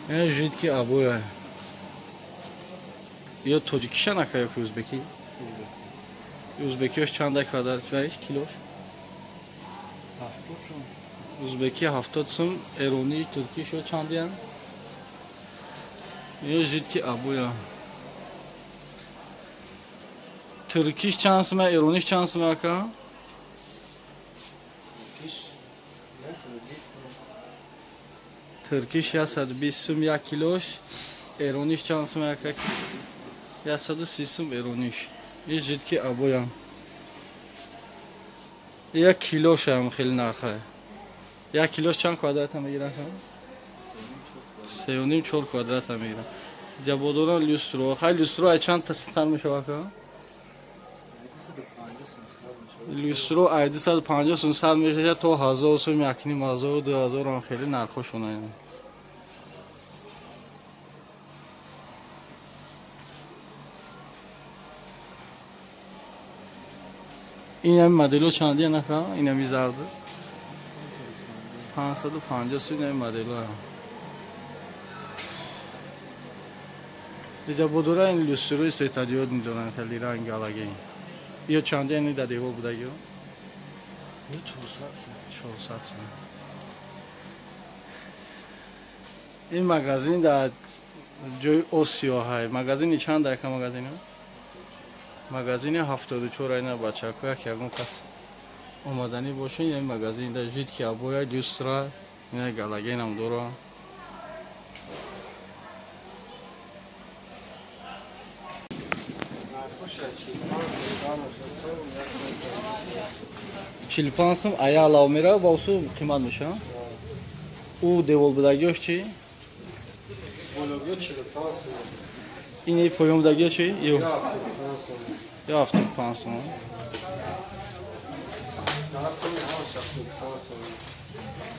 Ин жидки обоя. Ё тоҷикиша нака ё ки узбекӣ? Узбекиёш чанда квадрат вайш килош? 70 сум. Узбекӣ 70 сум, эронӣ, туркишо чандиян? Ё жидки обоя. Туркиш чанд сума, эрониш чанд сума ака? Туркиш 120 сум. Туркиш 120 сум як килош, эрониш чанд сум ака? 130 сум эрониш. Ин жидки обоям. Як килош ҳам хеле нархе. Як килош чанд квадрат мегирад? 3.5-4 квадрат мегирад. Ҷабодоран люстро. Хай люстро ай чанд тар мешавад ака? Люстро ай 250 сум сар мешавад то 1000 сум, 1500, 2000 ҳам хеле нархошона. Ин ҳами модело чандия нака? Ин ҳами зард 550 сум ин ҳами модело. Иҷа бодора ин люстрои светодиод медоранд хеле ранг алаги. Ё чандия ин дар девор будагиё? Ё 400 сум. 400 сум. Ин магазин дар ҷои Осиё ҳай. Магазини чанд ака магазино? Магазини 74 айна бачако як ягон кас омаданӣ бошед, ин магазин да жидки обоя, люстра, ина галогенам дора. Чил панҷ сум ая алав мера ба усу қимат меша. Ӯ девол будагиёш чӣ? Бологиё 45 сум. Ин поён будагиё чӣ? Ё 75 сум. 75 сум.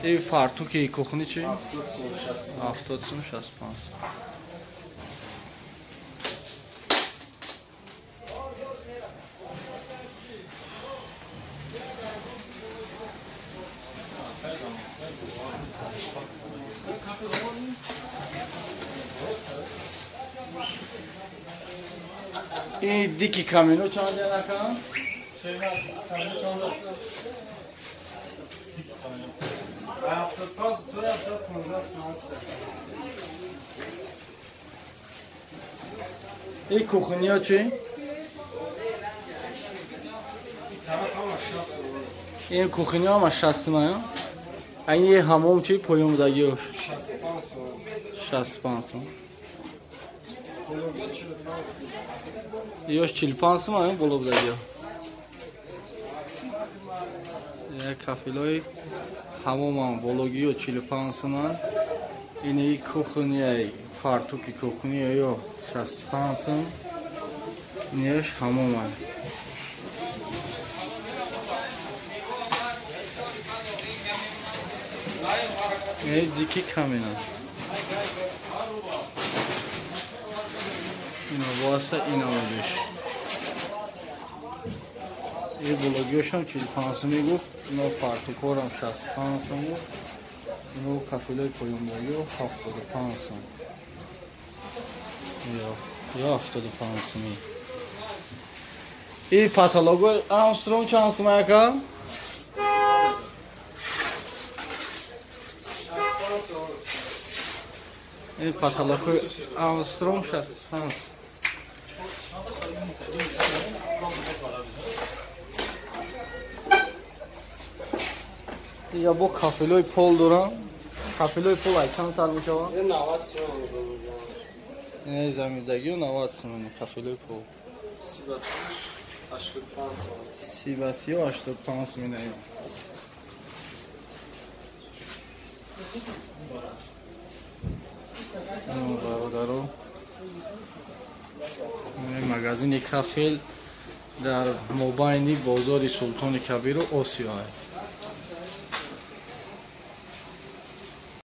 Ин фартуки кухни чӣ? 70 сум 65 сум. Ин дики камино чанд ака? 75 то 115 сум аст. Ин кухниё чӣ? Тараф ҳама 60 сум. Ин кухниё ҳама 60 сум ая? Ин ҳамом чӣ поён будагиёш? 65 сум. 65 сум. Бологиё 45 сум. Ёш 45 сум ая боло будагиё. Як кафелои ҳамомам бологиё 45 суман. Ини кухнияи фартуки кухния ё 65 сум. Инеш ҳамоман. Ин дики камина. Ино васа ина мебиш. Ин бологиёшам 45 сум мегуфт, ино фартукорам 65 сум гуфт, ино кафелои поёнбогиё 75 сум. Ё 75 сум. Ин патологои Армстронг чанд сум ака? Ин патологои Армстронг 65 сум. Я бо кафелои пол дорам. Кафелои пол ай чанд сар мешавад? 90 сум замин. Ин заминдагиё 90 сум кафелои пол. 85 сум. 35 сум ина. Бародаро, магазини кафел дар мобайни бозори Султони Кабиру Осиё.